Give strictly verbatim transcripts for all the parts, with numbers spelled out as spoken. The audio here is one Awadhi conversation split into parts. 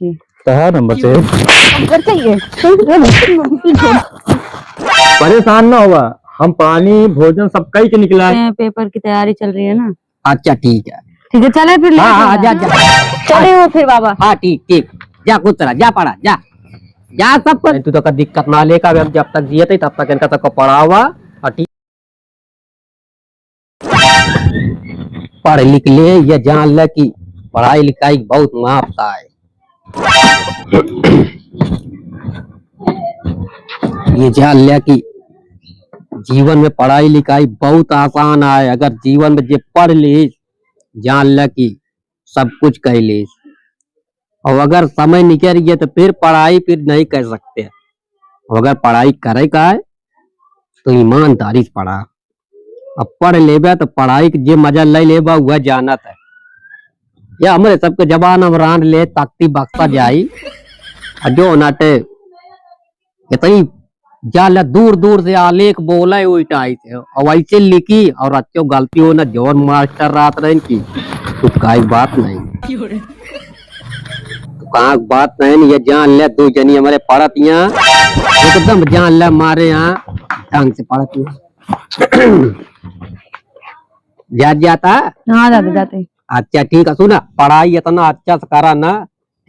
जी। कहा नंबर से? नंबर चाहिए। परेशान ना हुआ, हम पानी भोजन सब कई के निकला है। पेपर की तैयारी चल रही है ना। अच्छा, ठीक है। ठीक है, चले फिर, हाँ, लेट हो हाँ, रहा जा, है। जा। चले हो फिर बाबा। हाँ, ठीक, ठीक। जा, खुश रहा, जा पढ़ा, जा। जा, सब कुछ। तू तो का दिक्कत ना लेकर, अबे हम जब तक जियत है, तब तक इनका सबको पढ़ावा। और ठीक, पढ़ लिख ले, ये जान ले कि पढ़ाई लिखाई बहुत महत्व है। ये जान ले कि जीवन में पढ़ाई लिखाई बहुत आसान है। अगर जीवन में जे पढ़ ली, जान ले कि सब कुछ कइ लेस। और अगर समय निकल गया तो फिर पढ़ाई फिर नहीं कर सकते। और अगर पढ़ाई करे का है तो ईमानदारी से पढ़ा। अब पढ़ लेबे तो पढ़ाई के जे मजा ले लेबा वह जानत है। या हमरे सबके जबान हम रान ले ताकती बक्सा जाई। और जो नाटे इतनी जाले दूर दूर से आलेख बोले वही टाइप से। और वैसे लिखी और अच्छो गलती हो ना, जवन मास्टर रात रहन की, तो काई बात नहीं। तो कहाँ बात नहीं, ये जान ले, दो जनी हमारे पढ़त यहाँ, एकदम जान ले, मारे यहाँ ढंग से पढ़त यहाँ। जात जाता? हाँ, जाते, जाते। अच्छा, ठीक है, सुना, पढ़ाई इतना अच्छा से करा ना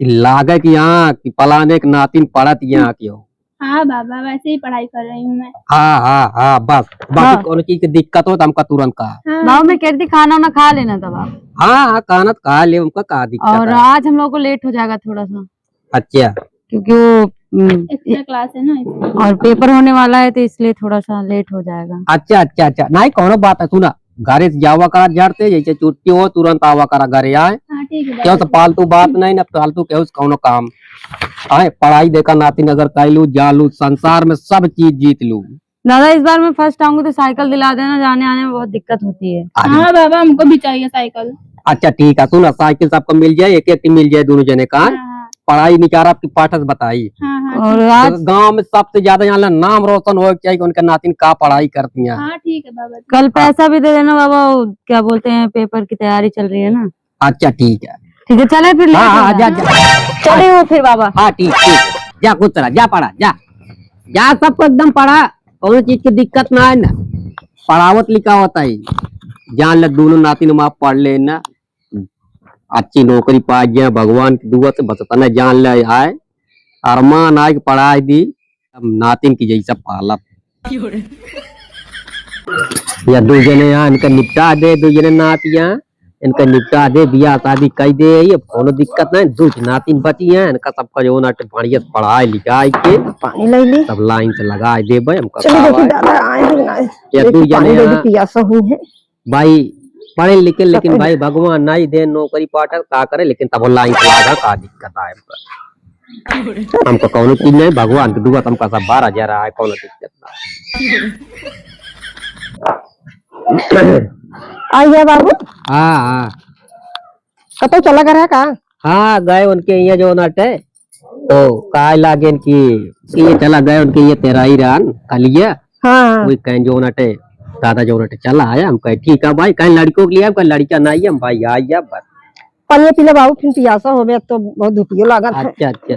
कि लागे कि हाँ, कि फलाने के नातिन पढ़त यहाँ की हो। हाँ बाबा, वैसे ही पढ़ाई कर रही हूँ मैं। हाँ, हाँ, हाँ, बस, बाकी हाँ। कौनो चीज के दिक्कत हो तो हमका तुरंत कहा। हाँ। बाबू, मैं कह रही थी, खाना वाना खा लेना था बाबू। हाँ, हाँ, खाना तो खा ले, उनका का दिक्कत और है? आज हम लोग को लेट हो जाएगा थोड़ा सा। अच्छा। क्योंकि वो, हम्म, एक्स्ट्रा क्लास है ना, इसलिए। और पेपर होने वाला है, तो इसलिए थोड़ा सा लेट हो जाएगा। अच्छा, अच्छा, अच्छा, नहीं, कौनो बात है, सुना, घरे से जावा करा झट से, जैसे छुट्टी हो तुरंत आवा करा घरे आए। हाँ, ठीक है, क्यों तो बाबा। फालतू बात नहीं ना, फालतू केहू से कौनो काम। आए, पढ़ाई देखा नातिन अगर कइ लू, जा लू, संसार में सब चीज जीत लू। दादा, इस बार मैं फर्स्ट आऊंगी तो साइकिल दिला देना, जाने आने में बहुत दिक्कत होती है। अरे। हाँ बाबा, हमको भी चाहिए साइकिल। अच्छा ठीक है, सुना, साइकिल सबको मिल जाए, एक एक मिल जाए दोनों जने का। हाँ, हाँ। पढ़ाई निकारा आपकी पाठक बताई। हाँ, हाँ, और ठीक। आज तो गांव में सबसे ज्यादा यहाँ ला नाम रोशन हो चाहिए कि उनका नातिन का पढ़ाई करती हैं। हाँ, ठीक है बाबा। कल हाँ। पैसा भी दे देना बाबा, वो क्या बोलते हैं, पेपर की तैयारी चल रही है ना। अच्छा, ठीक है। ठीक है, चले फिर, हाँ, लेट हो हाँ, रहा जा, है। जा। चले हो फिर बाबा। हाँ, ठीक, ठीक। जा, खुश रहा, जा पढ़ा, जा। जा, सबको एकदम पढ़ा, कौनो चीज की दिक्कत ना है ना। पढ़ावत लिखावत है। जान ले, दोनों नातिन माँ पढ़ ले ना। अच्छी नौकरी पा गया, भगवान की दुआ से बस इतना जान ले आए। अरमान आए के पढ़ाई दी, हम नातिन की जैसा पालब। या दू जने यहाँ इनका निपटा दे, दू जने नातिया, इनका निपटा दे, बियाह शादी कइ दे, ये कौनो दिक्कत नहीं। दू नातिन बची हैं, इनका सबका जो ना बढ़िया से पढ़ाई लिखाई के पानी ले ली। सब लाइन से लगाए देबे, हमका चलो, का देखो, भाई। दादा आए हैं, आए। या देखो, दू जने पानी ले ली, यहाँ पियासा हुई है। भाई, पढ़े लिखे, लेकिन भाई, भगवान नाई दे नौकरी पाटर, का करे, लेकिन तब लाइन से लागा, का दिक्कत आए हमका। हमका कौनो चीज नहीं, भगवान के दुआ, हमका सब बारह हजार आए, कौनो दिक्कत ना। आ गया बाबू? हाँ, हाँ। कतौ चला गया का? हाँ, गए उनके यहाँ जो नटे, तो काहे लागेन कि ये चला गए उनके ये तेरा ही रान, कलिया। हाँ, हाँ। वही कहें जो नटे, दादा जो नटे चला आया, हम कहे, "ठीक है भाई, कहें लड़कों के लिए, आपका लड़का नहीं है?" हम, "भाई, आ गया बस।" पानी पी ले बाबू, फिर पियासा होबे, अब तो बहुत धूपियो लागत है। अच्छा, अच्छा।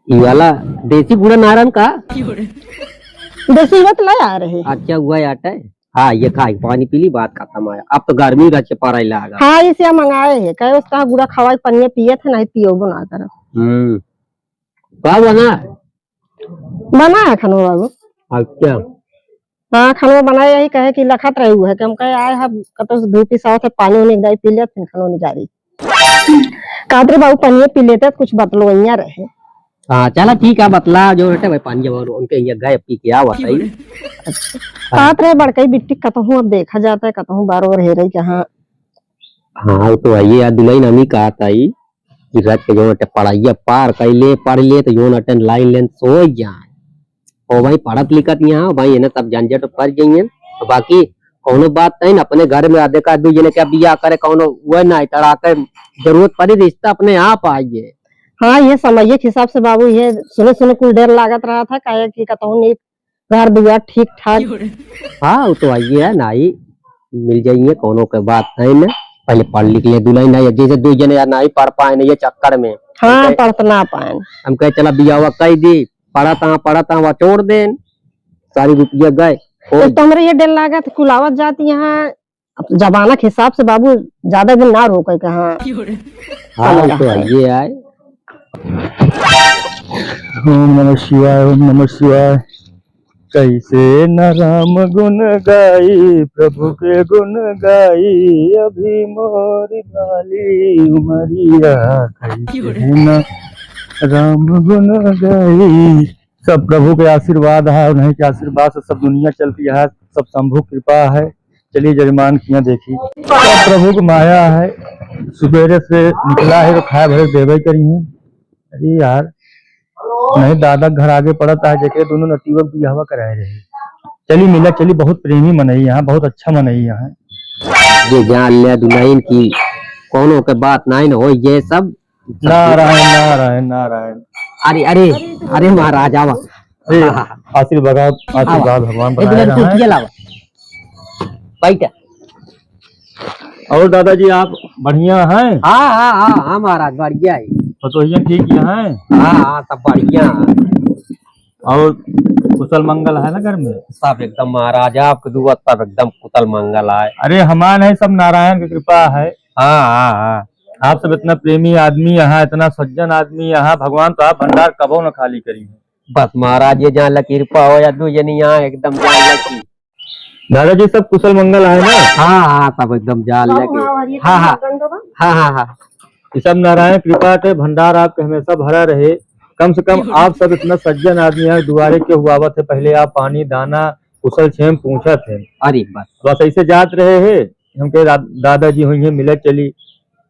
ई वाला देसी गुड़ा नारन का? देसी हुआ तो ले आ रहे। अच्छा, हुआ आटा है। हाँ, ये खाई, पानी पी ली, बात खत्म है। अब तो गर्मी रह के पड़े लागा। हाँ, इसे हम मंगाए हैं, कहे उसका गुड़ा खवाई, पनिया पिए थे, नहीं पियो बना कर। हम्म। का बना? बना है खाना बाबू। अच्छा। हाँ, खाना बनाए, यही कहे कि लखत रही हुआ है कि हम कहे आए, हम कतौ से धूपी साथ है, पानी उनी एक दाई पी लिया, फिर खाना उनी जा रही। कात रे बाबू, पानी पी लेते, कुछ बतलो इहाँ रहे। हाँ, चला ठीक है, बतला जो रहते भाई, पानी जब उनके ये गए पी के आवा सही। अच्छा। हाँ। कात रे बड़कई बिट्टी, कतहूँ अब देखा जाता है, कतहूँ बार बार हेरे के, हाँ। हाँ, वो तो है, ये यार दुल्हन हमी कहा था ही। कि रच के जौन अटे पढ़ाइया पार कइ ले, पढ़ ले, तो जौन अटे लाइन लेन सोई जाए। ओ भाई, पढ़त लिखत यहाँ, भाई, इन्हें सब झंझट पर जाइए। तो बाकी कौनो बात नहीं, अपने घर में आधे का दू जने के बियाह करे, कौनो वो ना है, तड़ा के जरूरत पड़ी, रिश्ता अपने आप आइए। हाँ, ये समय के हिसाब से बाबू, ये सुने सुने कुल डर लागत रहा था, काहे कि कतहूँ नहीं घर दुआर ठीक ठाक। हाँ, वो तो आइए है ना, आई मिल जाइए, कौनो के बात नहीं न। पहले पढ़ लिख ले दुल्हन, नहीं जैसे दो जने यार नहीं पढ़ पाए न ये चक्कर में। हाँ, हम कहे, पढ़ तो ना पाए। हम कहे चला बियाहवा कई दी, पढ़त हाँ, पढ़त हाँ, वहाँ छोड़ देन, सारी रुपया गए। तो हमरे ये डर लागत कुलावत जात यहाँ, अब जमाना के हिसाब से बाबू ज्यादा दिन ना रोके के, हाँ। हाँ, तो ये आए। ओम नमः शिवाय, ओम नमः शिवाय। कैसे न राम गुण गाई, प्रभु के गुण गाई, अभी मोरी बाली उमरिया, कैसे न राम गुण गाई। सब प्रभु के आशीर्वाद है, उन्हीं के आशीर्वाद से सब दुनिया चलती है, सब शंभु कृपा है। चलिए जजमान किया देखी, सब प्रभु की माया है। सुबेरे से निकला है तो खाए भरे देवे करी है। अरे यार, नहीं दादा घर आगे पड़त है, जेकरे दोनों नतीवन बियाहवा कराए रहे। चली मिला, चली, बहुत प्रेमी मनई यहाँ, बहुत अच्छा मनई यहाँ। ये जान ले दुल्हन की कौनो के बात नहीं न हो, ये सब नारायण, नारायण, नारायण। अरे, अरे, अरे महाराज, आवा। अरे, हाँ, हाँ, हाँ। आशीर्वाद, आशीर्वाद आवा। भगवान ए, बनाए दुल्हन रहे। कुर्सिया लावा। बैठ। और दादाजी, आप बढ़िया हैं? हाँ, हाँ, हाँ, हाँ, महाराज, बढ़िया है। पतोहिया ठीक है? हाँ, हाँ, सब बढ़िया है। और कुशल मंगल है ना घर में? सब एकदम महाराज, आपके दुआ, सब एकदम कुशल मंगल है। अरे, हमान है, सब नारायण की कृपा है। हाँ, हाँ, हाँ। आप सब इतना प्रेमी आदमी यहाँ, इतना सज्जन आदमी यहाँ, भगवान तो आप भंडार कबो न खाली करी। बस महाराज, ये जान ला कृपा हो या दू जनी यहाँ एकदम जान ला की। दादाजी, सब कुशल मंगल है ना? हाँ, हाँ, सब एकदम जान ला की। हाँ, हाँ। हाँ, हाँ, हाँ। ये सब नारायण कृपा के भंडार आपके हमेशा भरा रहे। कम से कम आप सब इतना सज्जन आदमी है, दुआरे के हुआवत है, पहले आप पानी दाना कुशल क्षेम पूछत है। अरे बस। बस ऐसे जात रहे है, हमके दा-, दादाजी हुई है, मिलत चली।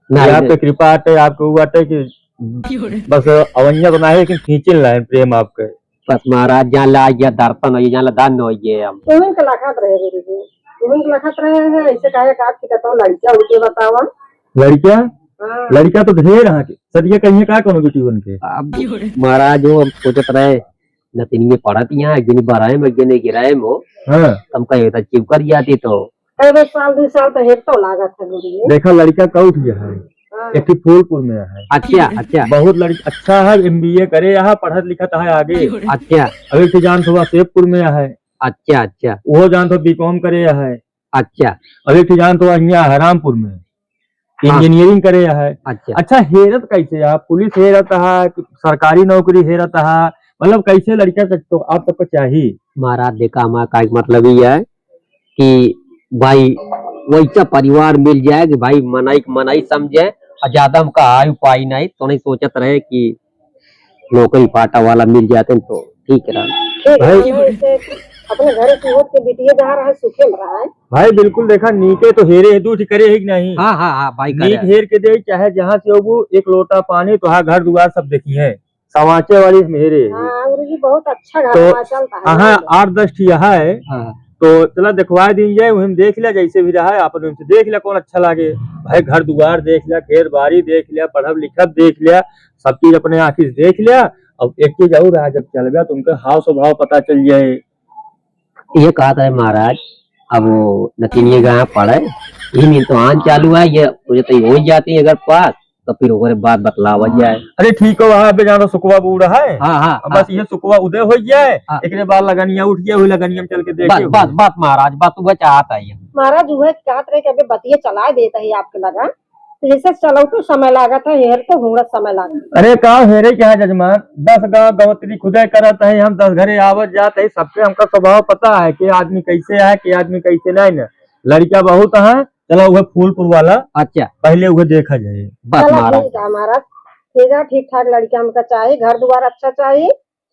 नहीं, ये आपके नहीं। कृपा आटे, आपके ऊ आटे कि बस अवैया तो ना है, लेकिन खींचिन लाइन प्रेम आपके। बस महाराज, जान ला, आज या दर्शन हो, जान ला, धन्य हो गए हम। तुमन के लखत रहे गुरुजी, तुमन के लखत रहे हैं, ऐसे काहे का आपकी कहता हूँ, लड़कियाँ उनके बतावा। लड़कियाँ? हाँ। लड़कियाँ तो ढेर हैं, सदिया कहीं का कोनो बेटी उनके। अब महाराज हो, हम सोचत रहे, नतिनिये पढ़त यहाँ, एक जनी बराए में, एक जनी गिराए में हो। हाँ। हम कहे, तो चिपकर जाती तो। कई बे साल, दो साल तो हेर तो लागत है गुरुजी। देखा, लड़का कौठ गया है। हाँ। एक ठे फूलपुर में है। अच्छा, अच्छा। बहुत लड़का अच्छा है, एमबीए करे यहाँ, पढ़त लिखत है आगे। अच्छा। अभी एक ठे जान तो सेवपुर में है। अच्छा, अच्छा। वो जान तो बीकॉम करे है। अच्छा। अभी एक ठे जान तो यहाँ हरामपुर में। हाँ। इंजीनियरिंग करे है। अच्छा। अच्छा, हेरत कैसे है? पुलिस हेरत है कि सरकारी नौकरी हेरत है? मतलब कैसे लड़का के तो आप सबको चाहिए? महाराज देखा, हमारा का एक मतलब ही है कि भाई वैसा परिवार मिल जाए कि भाई मनई के मनई समझे, और ज्यादा हमका आय उपाय नहीं, तो नहीं सोचत रहे कि नौकरी पाटा वाला मिल जाते तो ठीक रहा। ठीक है, भाई, वैसे अपने घरे से उठ के बिटिया जा रहा है, सुखे में रहा है। भाई बिल्कुल देखा, नीके तो हेरे है, दूध करे है कि नहीं? हाँ, हाँ, हाँ, भाई, करे नीक है। हेर के दे, चाहे जहाँ से हो, एक लोटा पानी तो हाँ, घर दुआर सब देखी है, समाचे वाली मेरे। हाँ, गुरुजी, बहुत अच्छा घर तो हुआ चलता है। हाँ, आठ दस ठी है। हाँ। तो चला देखवा दीन जाए, वही में देख लिया, जैसे भी रहा है, अपन उनसे देख लिया, कौन अच्छा लागे। भाई, घर दुआर देख लिया, खेत बाड़ी देख लिया, पढ़ब लिखब देख लिया, सब चीज अपने आँखी से देख लिया। अब एक चीज और रहा, जब चल गया तो उनका हाव स्वभाव पता चल जाए। ये कहत है महाराज, अब वो नतिनिये गाँव पड़े, यही में तो आन चालू है, ये मुझे तो हो ही जाती है अगर पास, तो फिर ओकरे बाद बतलावा जाए। अरे ठीक हो, वहाँ पे जाना सुकवा बूढ़ा है। हाँ, हाँ, अब बस हाँ। ये सुकवा उदय हो जाए, हाँ। एकरे बाद लगनिया उठ गया, वही लगनिया में चल के देखे बस, हुए। बस, बस महाराज, बस वह चाहत है ये। महाराज वह कहत रहे कि अबे बतिये चलाए देता है आपके लगा, तो जैसे चलौटो समय लागत है, हेर तो हुड़त समय लागत है। अरे का हेरे क्या है जजमान, दस गाँव गवतरी खुदे करत है, हम दस घरे आवत जात है, सबके हमका स्वभाव पता है कि आदमी कैसे है, कि आदमी कैसे नहीं ना। लड़का बहुत है, चला उहे फूलपुर वाला, अच्छा। पहले उहे देखा जाए। बस चला महाराज। ठीक है महाराज, ठीक है, ठीक ठाक लड़का हमका चाही, घर दुआर अच्छा चाही,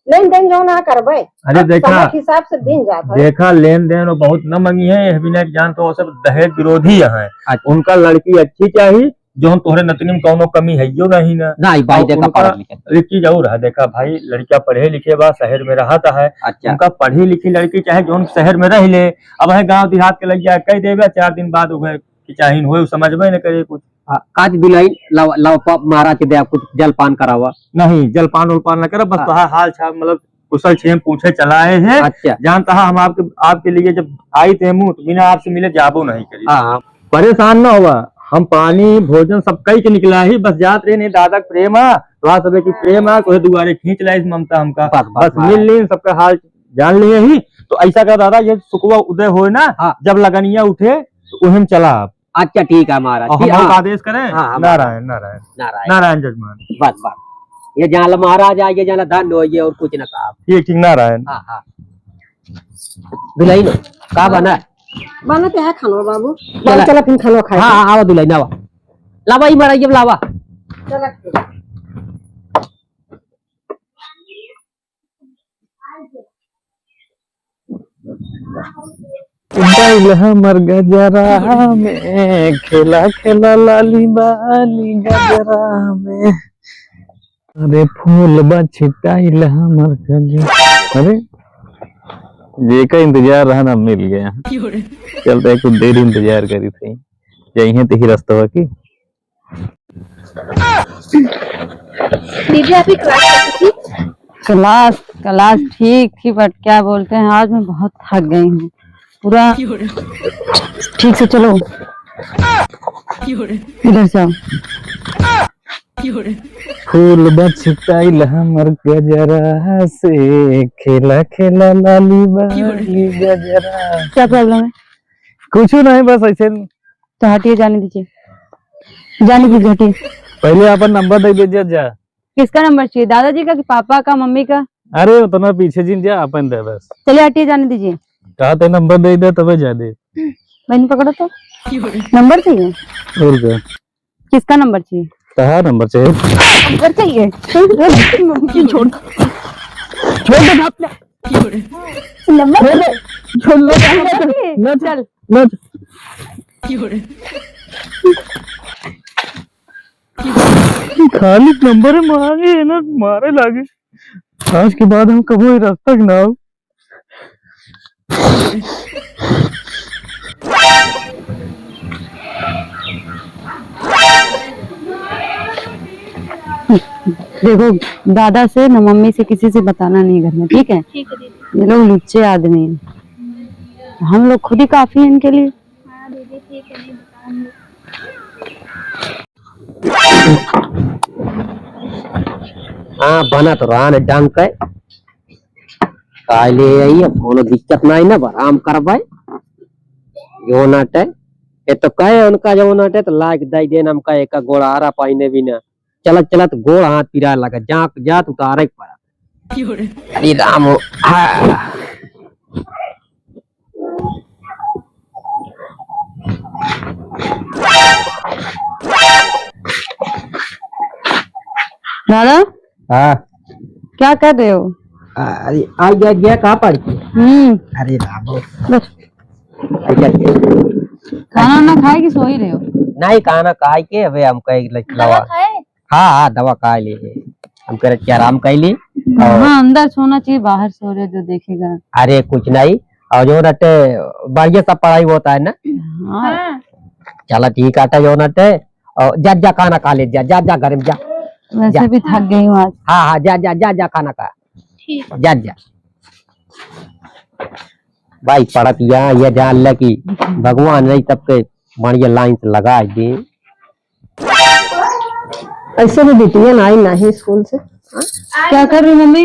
लेन देन जो ना करबे। अरे अब देखा, समय के हिसाब से दिन जात है। देखा लेन देन वो बहुत न मंगी है, यह भी नहीं जान तो सब दहेज विरोधी है। अच्छा। उनका लड़की अच्छी चाही, जो हम तोहरे नतनी में कौनो कमी है यो नहीं ना। नहीं भाई, और देखा उनका पढ़त लिखत। एक चीज और है, देखा भाई, लड़का पढ़े लिखे बा, शहर में रहत है। अच्छा। उनका पढ़ी लिखी लड़की चाहे जौन शहर में रह ले, अब है गाँव देहात के लग जाए, कह देबे, चार दिन बाद उहे कि चाहिन होए, उ समझबे न करे कुछ। हाँ, काज दुलाइन, लावा, लावा, पा-, महाराज के दया कुछ जलपान करावा। नहीं, जलपान उलपान न करब, बस हाँ। तोहार हाल छा-, मतलब, कुशल क्षेम पूछे चला आए हैं। अच्छा। जानता है, हम आपके, आपके लिए जब आई थे मुँह, तो बिना आपसे मिले जाबो नहीं करी। हाँ, हाँ। परेशान ना हुआ, हम पानी भोजन सब कई के निकला ही, बस जात रहे नहीं दादा के प्रेम आ, तो आज सबे की प्रेम आ, कोई दुआरे खींच ला इस ममता हमका। बस, बस, बस, बस। मिल ली, सबका हाल जान लिए ही। तो ऐसा कर दादा, ये सुकवा उदय होए ना, हाँ। जब लगनिया उठे, तो उहे में चला आप। अच्छा, ठीक है महाराज। और हम हाँ। लोग आदेश करें, हाँ, हाँ, नारायण, नारायण। नारायण। नारायण जजमान। बस, बस। ये जान ला महाराज आइए, जान ला धन्य होइए और कुछ ना कहा। ठीक, ठीक, नारायण। हाँ, हाँ। दुलहिन, का बना? बनत है खाना बाबू। चला। बाबू, चला फिर खाना खाए। हाँ, हाँ, आवा दुलहिन, आवा। लावा, ई मड़ई जब लावा। चला। बैल हमर गजरा में, खेला खेला लाली बाली गजरा में। अरे फूल बा छिटाइल हमर गजरा। अरे जेका इंतजार रहा ना, मिल गया। चलते हैं, कुछ देर इंतजार करी थी, यही तो ही रास्ता की। दीदी, आपकी क्लास कैसी थी? क्लास, क्लास ठीक थी, but क्या बोलते हैं, आज मैं बहुत थक गई हूँ पूरा। ठीक से चलो, इधर से आओ। फूल बा छिटाइल हमर गजरा से, खेला खेला लाली बाली गजरा। क्या problem है? कुछ नहीं, बस ऐसे। तो हटिए, जाने दीजिए, जाने दीजिए, हटिए। पहले अपन नंबर दे दीजिए जा। किसका नंबर चाहिए, दादाजी का कि पापा का, मम्मी का? अरे उतना पीछे जिन जा, अपन दे बस। चलिए हटिए, जाने दीजिए। कहा तो नंबर दे दे तबे जा दे। बहन पकड़ो तो। नंबर चाहिए? और क्या? किसका नंबर चाहिए? कहा नंबर चाहिए? नंबर चाहिए। मम्मी छोड़ दो। छोड़ दो बाप ने। नंबर छोड़ दो। छोड़ दो। नंबर चाहिए? ना चल। ना। खाली नंबर मांगे है ना, मारे लागे। आज के बाद हम कबो ये रास्ता के ना आओ। देखो, दादा से न मम्मी से किसी से बताना नहीं घर में, ठीक है? ठीक है दीदी। ये लोग लुच्चे आदमी हैं, हम लोग खुद ही काफी हैं इनके लिए। हाँ दीदी, ठीक है, नहीं बताऊंगी। हाँ, बना तो रहा है डंक है। काहे ले आई, अब कोनो दिक्कत नाई ना, आराम करबै। जो नाटे, ये तो कहे उनका जो नाटे, तो लाइक दई देन हमका एक गोड़ आरा पाइने भी ना। चलत चलत गोड़ हाथ पिराए लगा, जात जात उतारे के पड़ा। अरे राम हो, हाँ। दादा, हाँ। क्या कर रहे हो? आ, अरे, आ गया, गया, कहाँ पड़ गया? हम्म। अरे राम हो। बस। आ गया, गया। खाना ना खाए कि सो ही रहे हो? नहीं, खाना खाए के, अबे हम कहे लड़का दवा खाए? हाँ, हाँ, दवा खा ली। हम कह रहे कि आराम कर ली। हाँ, अंदर सोना चाहिए, बाहर सो रहे, जो देखेगा। अरे, कुछ नहीं। और जो रहते, बढ़िया सा पढ़ाई होता है ना? हाँ। चला, ठीक आता जो रहते। और जा, जा, खाना खा ले, जा, जा, जा, घर में जा। वैसे जा। भी थक गई हूँ आज। हाँ, हाँ, जा, जा, जा, जा, खाना खा। ठीक। जा, जा। भाई, पढ़त यहाँ, ये जान ले कि भगवान नहीं सबके बढ़िया लाइन से लगा दे। ऐसे भी बिटिया ना आई, ना ही स्कूल से। हाँ? क्या कर रही मम्मी?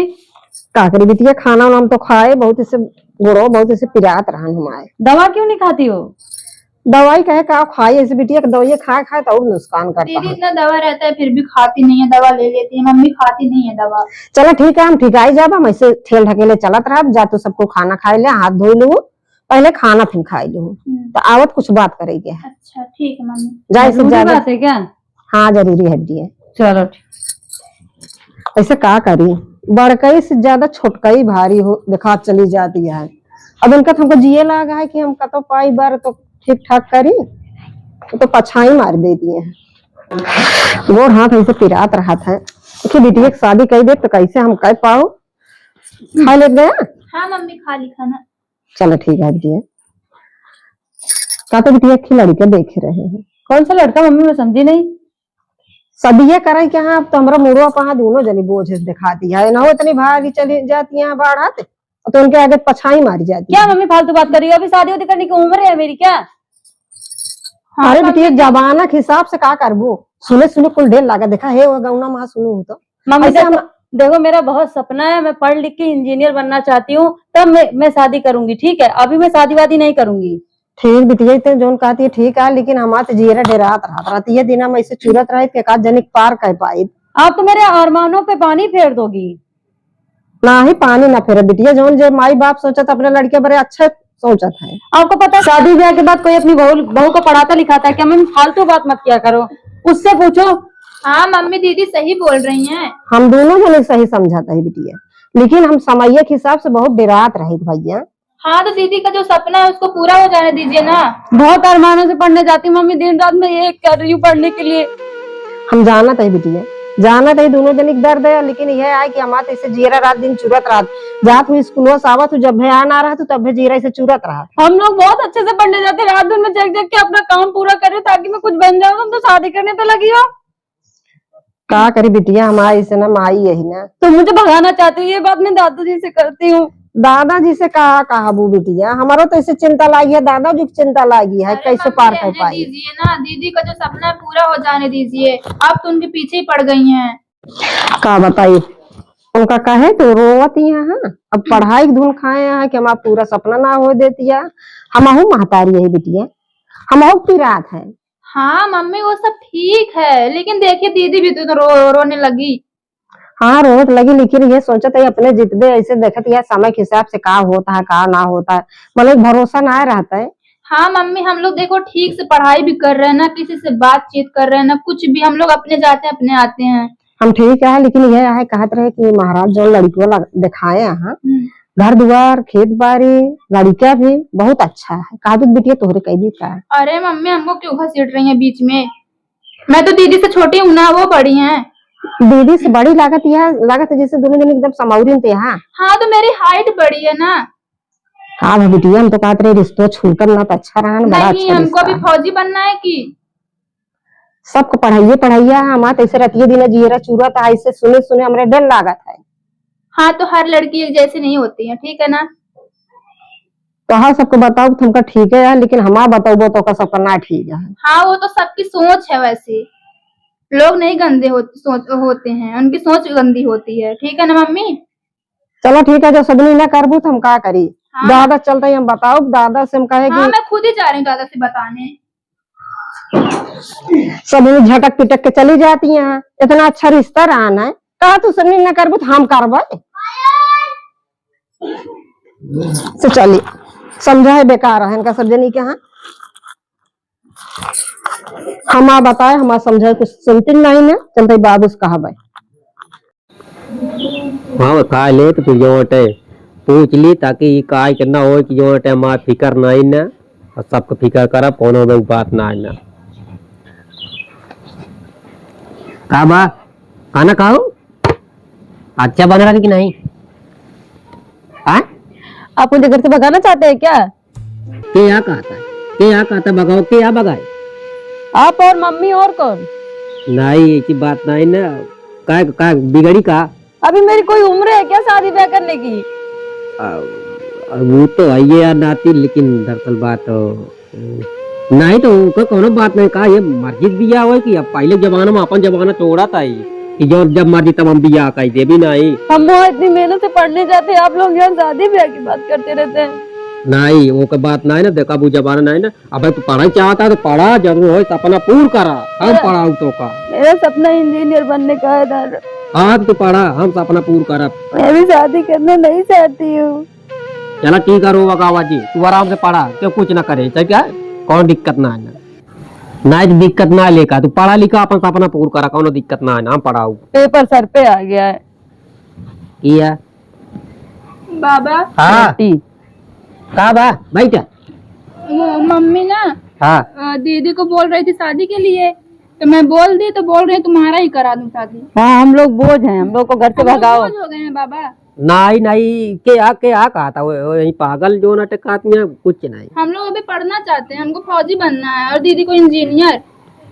का करी बिटिया, खाना वाना हम तो खाए, बहुत इसे गुड़ो, बहुत इसे पिरात रहन हमारे। दवा क्यों नहीं खाती हो? दवाई कहे का खाई, ऐसे बिटिया के दवाई खाए खाए तो और नुकसान करता दीदी, है। इतना दवा रहता है फिर भी खाती नहीं है, दवा ले लेती है मम्मी, खाती नहीं है दवा। चलो ठीक है, हम ठिकाई जाब, हम ऐसे ठेल ढकेले चलत रहब, जा तू सबको खाना खाए ले, हाथ धोई लू, पहले खाना फिर खाई लू, हम्म। तो आवत कुछ बात करेंगे। अच्छा, ठीक है मम्मी। जा, ऐसे जरूरी ज्यादा बात है क्या? हाँ, जरूरी है बिटिया। चलो ठीक। ऐसे का करी, बड़कई से ज्यादा छोटकई भारी हो, देखा चली जाती है। अब इनका तो हमको जिए लाग है कि हम कतो पाई बार तो ठीक ठाक करी, तो पछाई मार देती है। गोड़ हाथ ऐसे पिरात रहत है। देखिए बिटिया की शादी कर दे तो कैसे हम कर पाओ। खा ले गया? हाँ मम्मी, खा ली खाना। चलो ठीक है बिटिया। का तो बिटिया की लड़के देखे रहे हैं। कौन सा लड़का मम्मी, मैं समझी नहीं। सदिये करे के, हाँ, अब तो हमरा मुड़वा पहा दोनों जनी बोझ देखाती है, ना इतनी भारी चली जाती है बाढ़त, तो उनके आगे पछाई मारी जाती क्या है। मम्मी फालतू बात कर रही हो? अभी शादी वादी करने की उम्र है मेरी क्या? हाँ, अरे मम्मी बिटिया, जी। जमाना के हिसाब से का करबू? सुने सुने कुल ढेर लागा, देखा है वो गौना महा सुनू हो तो। मम्मी ऐसे देखो, हम देखो, मेरा बहुत सपना है, मैं पढ़ लिख के इंजीनियर बनना चाहती हूँ, तब मैं, मैं शादी करूंगी, ठीक है? अभी मैं शादी वादी नहीं करूंगी। ठीक बिटिया, ते जौन कहती है ठीक है, लेकिन हमार तो जियरा डेरात रहत रहती है, दिना में ऐसे चुरत रहे के का जनिक पार कर पाई। आप तो मेरे अरमानों पे पानी फेर दोगी। नाही, पानी ना फेरे बिटिया, जौन जे माई बाप सोचत अपने लड़के बरे अच्छे सोचत है। आपको पता है, शादी ब्याह के बाद कोई अपनी बहू, बहू को पढ़ाता लिखाता है क्या? मम्मी, फालतू बात मत किया करो, उससे पूछो। हाँ मम्मी, दीदी सही बोल रही हैं। हम दोनों जने सही समझाता है बिटिया, लेकिन हम समय के हिसाब से बहुत डेरात रहित भैया। हाँ, तो दीदी का जो सपना है उसको पूरा हो जाने दीजिए ना। बहुत अरमानों से पढ़ने जाती हूँ मम्मी, दिन रात मैं ये कर रही हूँ पढ़ने के लिए। हम जानत है बिटिया, जानत है दोनों जने के दर्द है, लेकिन यह है कि हमार तो ऐसे जियरा रात दिन चुरत रहत, जात हूँ स्कूलों से आवत हूँ, जब भी आना रहत हूँ तब भी जियरा ऐसे चुरत रहत। हम लोग बहुत अच्छे से पढ़ने जाते, रात दिन में जग जग के अपना काम पूरा करे ताकि मैं कुछ बन जाऊँ, तुम तो शादी करने पे लगी हो। का करी बिटिया, हमारी ऐसे ना माई यही ना। तो मुझे भगाना चाहती हूँ, ये बात मैं दादाजी से करती हूँ। दादाजी से का कहबू बिटिया, हमारो तो ऐसे चिंता लागी है, दादाजी की चिंता लागी है, अरे कैसे मम्मी, पार कर रहने पाई। दीजिए ना, दीदी का जो सपना है पूरा हो जाने दीजिए। आप तो उनके पीछे ही पड़ गई हैं। का बताई, उनका कहे तो रोवत ही है, हाँ? अब पढ़ाई के धुन खाए हैं कि हमारा पूरा सपना ना हो देती है। हम अहू महतारी है बिटिया, हम अहू पिरात है। हाँ मम्मी, वो सब ठीक है, लेकिन देखिए दीदी भी तो रो, रोने लगी। हाँ, रोने तो लगी, लेकिन ये सोचत है अपने जितबे ऐसे देखत है समय के हिसाब से का होता है, का ना होता है, मतलब भरोसा ना रहता है। हाँ मम्मी, हम लोग देखो ठीक से पढ़ाई भी कर रहे हैं ना, किसी से बातचीत कर रहे हैं ना, कुछ भी, हम लोग अपने जाते हैं अपने आते हैं। हम ठीक है, लेकिन यह है कहत रहे कि महाराज जो लड़कियों लग-, दिखाए हैं, हम्म। घर दुआर, खेत बाड़ी, लड़का भी बहुत अच्छा है। कहा भी बिटिया तोहरे कह दी का? अरे मम्मी, हमको क्यों घसीट रही है बीच में? मैं तो दीदी से छोटी हूँ ना, वो बड़ी हैं। दीदी से बड़ी लागत यह, लागत है जैसे दोनों जने एकदम समौरिन थे, हाँ। हाँ, तो मेरी height बड़ी है ना। का भा बिटिया, हम तो कहत रहे रिश्तो छूटल ना तो अच्छा रहा ना, बड़ा नहीं, अच्छा हमको रिश्ता भी है। फौजी बनना है कि? सबको पढ़ाइए, पढ़ाइए, हमार तो ऐसे रतिये दिन जियरा चूरत है, ऐसे सुने सुने हमरे डर लागत है। हाँ, तो हर लड़की एक जैसी नहीं होती है, ठीक है ना? तो हाँ, सबको बताओ, तुमका ठीक है, लेकिन हमार बताओ, वो तो का सबका ना ठीक है। हाँ, वो तो सबकी सोच है वैसे, लोग नहीं गंदे हो-, सोच, होते हैं, उनकी सोच गंदी होती है, ठीक है ना मम्मी? चलो ठीक है, जब सबनी ना करबू तो हम का करी? हाँ। दादा चलते ही हम बताओ, दादा से हम कहे हाँ, कि मैं खुद ही जा रही हूँ दादा से बताने। सबनी झटक पिटक के चली जाती हैं, इतना अच्छा रिश्ता रहा ना, कहा तू सबनी ना करबू तो हम करबे। तो चली, समझाए बेकार है इनका सब जनी के, हाँ। हम आ बताए, हम आ समझाए, कुछ सुनती नहीं ना, चलते बाबू से कहा भाई। हाँ, खा ले तो फिर जो अटे पूछ ली, ताकि ई काज के ना होए कि जो अटे हमार फिकर नाई ना, और सबके फिकर करब, कौनो में बात ना आए ना। का बा? खाना खाओ? अच्छा बन रहा कि नहीं? हाँ? आप मुझे घर से भगाना चाहते हैं क्या? के या कहता? के या कहता भगाओ? के या भगाए? आप और मम्मी और कौन? नहीं, ऐसी बात नहीं ना। का, का बिगड़ी का? अभी मेरी कोई उम्र है क्या शादी ब्याह करने की? आ, आ, वो तो है ये यार नाती, लेकिन दरअसल बात तो, नहीं तो उनका कोनो बात नहीं, का ये मर्जी के बिया होए कि अब पहले जमाना में अपन जमाना छोड़ा था ही कि जो जब मर्जी तब हम बिया कह देबी नहीं। हम वहाँ इतनी मेहनत से पढ़ने जाते हैं, आप लोग यहाँ शादी ब्याह की बात करते रहते हैं। नहीं, वो का बात नहीं ना, देखा वो जमाना नहीं ना। अबे तू पढ़ाई चाहता है तो पढ़ा, जरूर होए सपना पूर करा, हम मेरा पढ़ाऊ तो का। मेरा सपना इंजीनियर बनने का है दादा। हाँ, तू पढ़ा, हम सपना पूर करब। मैं भी शादी करना नहीं चाहती हूँ। चला ठीक है, रोवा गावा जी, तू आराम से पढ़ा, क्यों कुछ ना करे, ठीक है? कौनो दिक्कत ना है ना। ना दिक्कत ना लेका, तू पढ़ा लिखा, अपन सपना पूर करा, कौनो दिक्कत ना है ना, हम पढ़ाऊ। पेपर सर पे आ गया है। किया? बाबा। हाँ। बेटी। का बा? बैठ। वो मम्मी ना, हाँ। अ, दीदी को बोल रही थी शादी के लिए, तो मैं बोल दी, तो बोल रही तुम्हारा ही करा दूं शादी। हाँ, हम लोग बोझ हैं, हम लोग को घर से हम लोग भगाओ। बोझ हो गए हैं बाबा। नहीं, नहीं, के आ, के आ कहा था? वो, वो यही पागल जो ना टकात में कुछ नहीं। हम लोग अभी पढ़ना चाहते हैं, हमको फौजी बनना है और दीदी को इंजीनियर।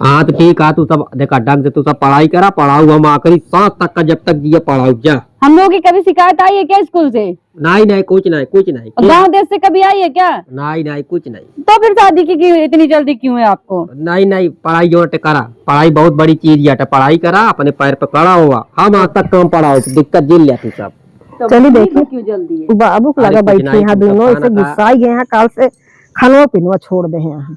हाँ, तो ठीक है, तू सब देखा, ढंग से तू सब पढ़ाई करा, पढ़ाऊ हम आखिरी सांस तक का, जब तक जिए पढ़ाऊ जा। हम लोगों की कभी शिकायत आई है क्या स्कूल से? नहीं, नहीं, कुछ नहीं, कुछ नहीं, और कुछ गाँव देश से कभी आई है क्या? नहीं, नहीं, कुछ नहीं। तो फिर शादी की, की इतनी जल्दी क्यों है आपको? नहीं, नहीं, पढ़ाई जोर से करा, पढ़ाई बहुत बड़ी चीज है, पढ़ाई करा, अपने पैर पे खड़ा हुआ। हम आज तक कम पढ़ाऊ, दिक्कत झेल लिया तू सब। तो चलिए ठीक है, देखिए। क्यों जल्दी है? बाबू को अरे लगा कुछ बैठी नहीं, यहाँ तू सब दोनों, खाना ऐसे खा। गुस्साई गए हैं, काल से खानवा पीनवा छोड़ दे हैं यहाँ।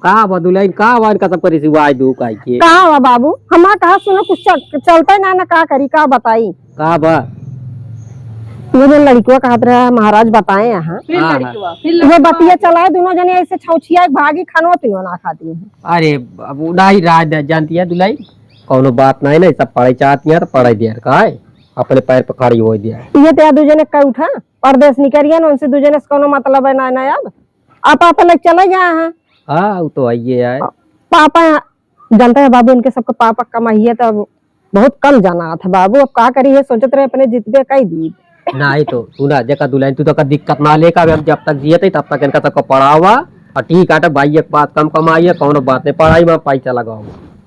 का बा दुलहिन, का बा इनका सबका रिसिवाई दू काई के? का बा बाबू, हमार कहा सुनो, कुछ चल-, चलता ही ना, ना का करी, का बताई? का बा? वो जो लड़िकवा कहत रहा महाराज बताए यहाँ। फिर हाँ, हाँ। लड़िकवा, फिर वो लड़िकवा। बतिया चलाए, दोनों जने ऐसे छौछिया भागी, खानवा पीनवा ना खाती हैं। अरे, अब उ नहीं राज दे-, जानती है दुलहिन, कौनो बात नहीं, नहीं, सब पढ़े चाहती हैं तो पढ़े दिया, का है? अपने पैर पे खड़ी हो दिया। ये तो दू जने कह उठा, परदेश निकलिए ना, उनसे दू जने से कौनो मतलब है ना, ना अब। आप, आप लग चले गए हैं। हाँ, वो तो आइए आए। पापा, जानते हैं बाबू, इनके सबके पापा कमाई है तो अब बहुत कम जाना था बाबू। अब का करी है, सोचत रहे अपने जितबे कई दी। नहीं तो सुना, देखा दुलहिन, तू तो का दिक्कत ना लेका, अब हम जब तक जियत है तब तक इनका सबका पढ़ावा। और ठीक है, तो भाई एक बात कम कमाई है, कौनो बात नहीं, पढ़ाई में पैसा लगाओ।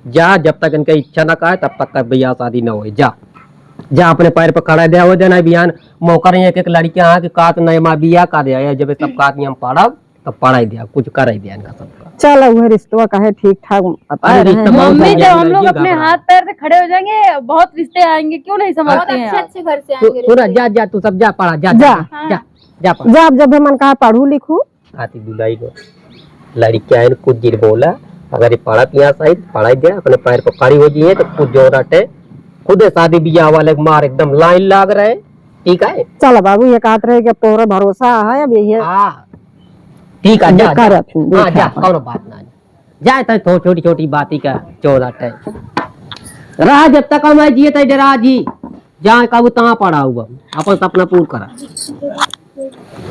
जा, जब तक इनका इच्छा ना कहे तब तक का बियाह शादी ना होए। जा, जा अपने पैर पर खड़ा दे हो, देना बिहान मौका नहीं, एक एक लड़कियां आके कात नहीं माँ बियाह का दे, जब सब कात नहीं हम पढ़ब। तो पढ़ाई दिया, कुछ कराई दिया इनका सबका। चल, उहे रिश्तवा काहे ठीक ठाक पता अरे, है। रिश्ता बहुत मम्मी, बढ़िया जब हम लोग लड़की अपने घबरा। हाथ पैर से खड़े हो जाएंगे, बहुत रिश्ते आएंगे, क्यों नहीं समझते हैं आप? अच्छे घर से तू, आएंगे तू ना, रिश्ते। जा, जा, तू सब जा, पढ़ा, जा, जा, जा, हाँ। जा, जा, पढ़ा। जा, अब जब भी मन कहा पढ़ू लिखू। आती दुलाई को लड़कियां हैं, कुछ जिन बोला, अगर ये पढ़त यहाँ सही, पढ़ाई दिया, अपने पैर पर खड़ी हो जाइए, तो कुछ जोर हटे, खुदे शादी बियाह वाले के मार एकदम लाइन लाग रहे, ठीक है? चल बाबू, ये कहत रहे कि अब तोहरे भरोसा है, अब यही हाँ। ठीक है, जा, देखा जा। रहत हूँ, हाँ, देखा जा, अपन। कौनो बात ना। जाए तो थो-, छोटी छोटी बात ही का चौदह टे। रहा जब तक हम जिए तय डरा जी, जहाँ कहू तहाँ पड़ा हुआ, अपन सपना पूर करा।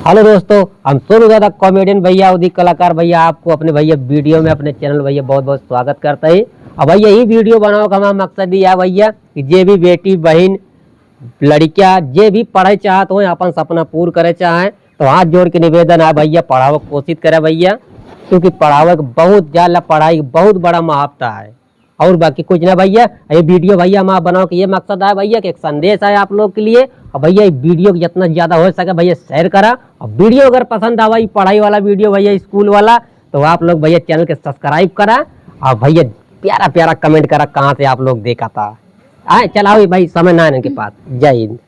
हेलो दोस्तों, हम सोनू दादा कॉमेडियन भैया, उदित कलाकार भैया, आपको अपने भैया वीडियो में, अपने चैनल भैया बहुत बहुत स्वागत करते हैं। अब भैया यही वीडियो बनाओ का हमारा मकसद ही है भैया कि जे भी बेटी बहन लड़कियां जे भी पढ़े चाहत हो, अपन सपना पूर करे चाहे, तो हाथ जोड़ के निवेदन है भैया, पढ़ावे के कोशिश करे भैया, क्योंकि पढ़ावे के बहुत ज्यादा, पढ़ाई के बहुत बड़ा महत्ता है। और बाकी कुछ ना भैया, ये वीडियो भैया हमारा बनावे के ये मकसद है भैया कि एक संदेश है आप लोग के लिए। और भैया ये वीडियो को जितना ज्यादा हो सके भैया शेयर करा, और वीडियो अगर पसंद आवा ये पढ़ाई वाला वीडियो भैया स्कूल वाला, तो आप लोग भैया चैनल के सब्सक्राइब करा, और भैया प्यारा प्यारा कमेंट करा कहाँ से आप लोग देखा था। आए चलाओ भाई, समय ना है इनके पास। जय हिंद।